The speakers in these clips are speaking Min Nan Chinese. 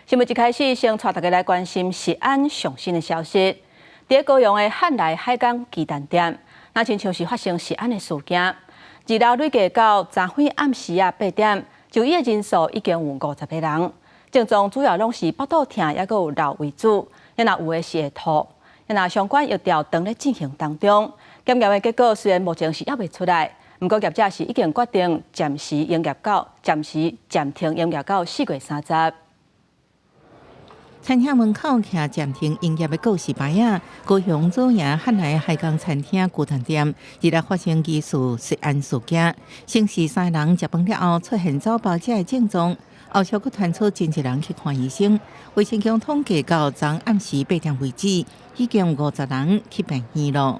新聞一開始，先帶大家來關心食安上新的消息。佇高雄的漢來海港雞蛋店，若親像是發生食安的事件。二樓累計到昨昏暗時仔8點，就醫的人數已經有50個人。症狀主要攏是腹肚疼，抑閣有尿為主，抑若有的是會吐。抑若相關疫調當咧進行當中，檢驗的結果雖然目前是猶未出來，毋過業者是已經決定暫時暫停營業到4月30。餐廳門口徛暫停營業的告示牌仔，高雄左營漢來海港餐廳雞蛋店，二日發生疑似食安事件，先是三人食飯了後出現走包食的症狀，後續閣傳出真濟人去看醫生。衛生局統計到昨暗時8點為止，已經50人去病院囉。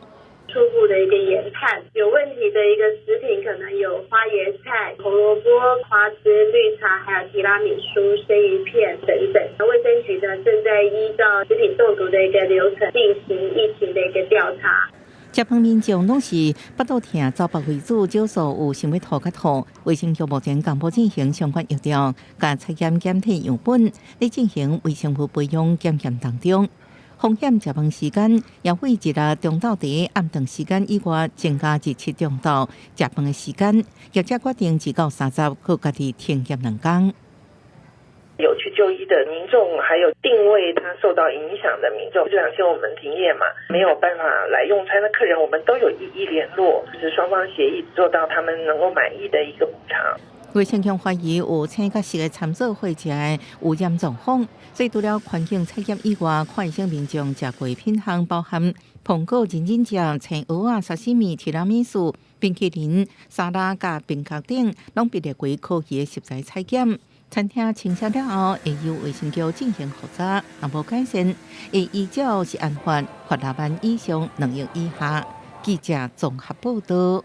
初步的一個研判，有問題的一個食品可能有花椰菜、紅蘿蔔、花枝、綠茶，還有提拉米蘇、生魚片等等。衛生局呢正在依照食品中毒的一個流程進行疫情的一個調查。食飯民眾攏是腹肚疼、走腹為主，少數有想欲吐佮吐。衛生局目前公布進行相關疫調，共採檢檢體樣本，咧進行微生物培養檢驗當中。風險食飯時間也會一日中晝佇暗頓時間以外增加至七中晝食飯的時間，業者決定至到三十，閣家己停業2工。有去就醫的民眾，還有訂位他受到影響的民眾，這兩天我們停業嘛，沒有辦法來用餐的客人，我們都有一一聯絡，就是雙方協議做到他們能夠滿意的一個補償。衛生局懷疑有青佮熟的摻做伙食的污染狀況，所以除了環境採檢以外，看醫生民眾食過品項包含蘋果、杏仁醬、青蚵仔、沙西米、提拉米蘇、冰淇淋、沙拉佮冰角等，攏被列為可疑的食材採檢。餐廳清掃了後，會由衛生局進行複查，若無改善，會依照食安法罰6萬以上2億以下。記者綜合報道。